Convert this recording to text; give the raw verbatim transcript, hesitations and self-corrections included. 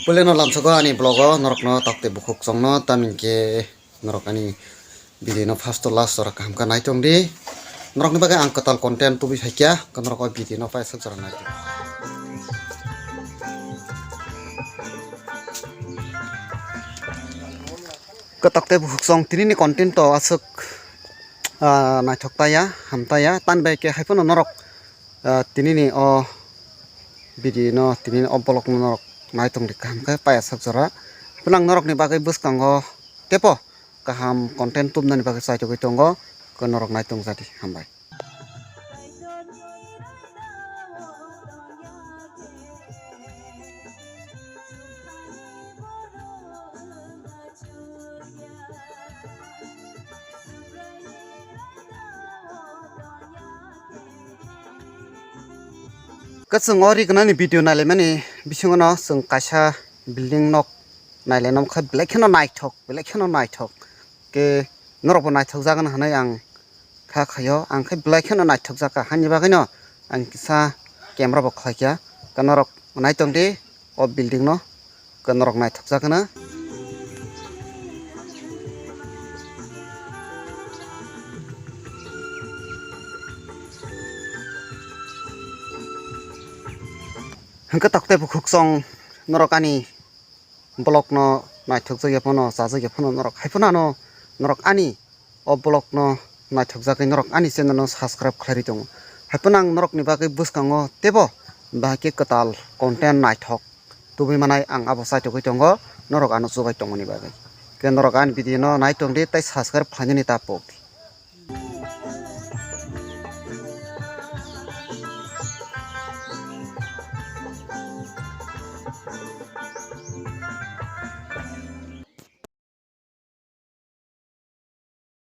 Puleno lamsogo ani vlogo norokno tokte bukhuk chongno, tamni hwnkhe norok ani video no first to last jora kaham khe naitong di. Norokni bagwi ang kwtal content tubui phaikya, norok o video no paisuk jora naitong. Kwtak tei bukhuk chong tinini content to aswk, ah, naithok taya, ham taya, tan bai khe hai phano norok, ah, tinini o video no, tinini o vlog no norok naitong di kaham khe paya sak jora. Phano ang norokni bagwi bwskango tepo kaham content tubnani bagwi chaitogwi tongo, khe norok naitong jadi, hambai. Kwchwng o ri gwnani video nailaimani bisingo no chwng kaisa building nok nailai nokha belai kheno naithok, belai kheno naithok. Khe norokbo naithokjakgwn hinwi ang kha khaio, ang khe belai kheno naithokjak kha, haini bagwino ang kisa camera bo khlaikha. Khe norok naitong di o building no, khe norok naithokjak kheno. Hwnkhe tokte bukhuk chong norok ani vlog no naithokjakya phano, chajakya phano norok hai phano ano norok ani o vlog no naithokjagwi norok ani channel no subscribe khlai ri tongo. Hai phano ang norokni bagwi bwskango teibo bahai khe kwtal content naithok tubui manai ang abo chaitogwi tongo, norok ano chubai tongmani bagwi. Khe norok ani video no naitong di tei subscribe khlainani ta pok di.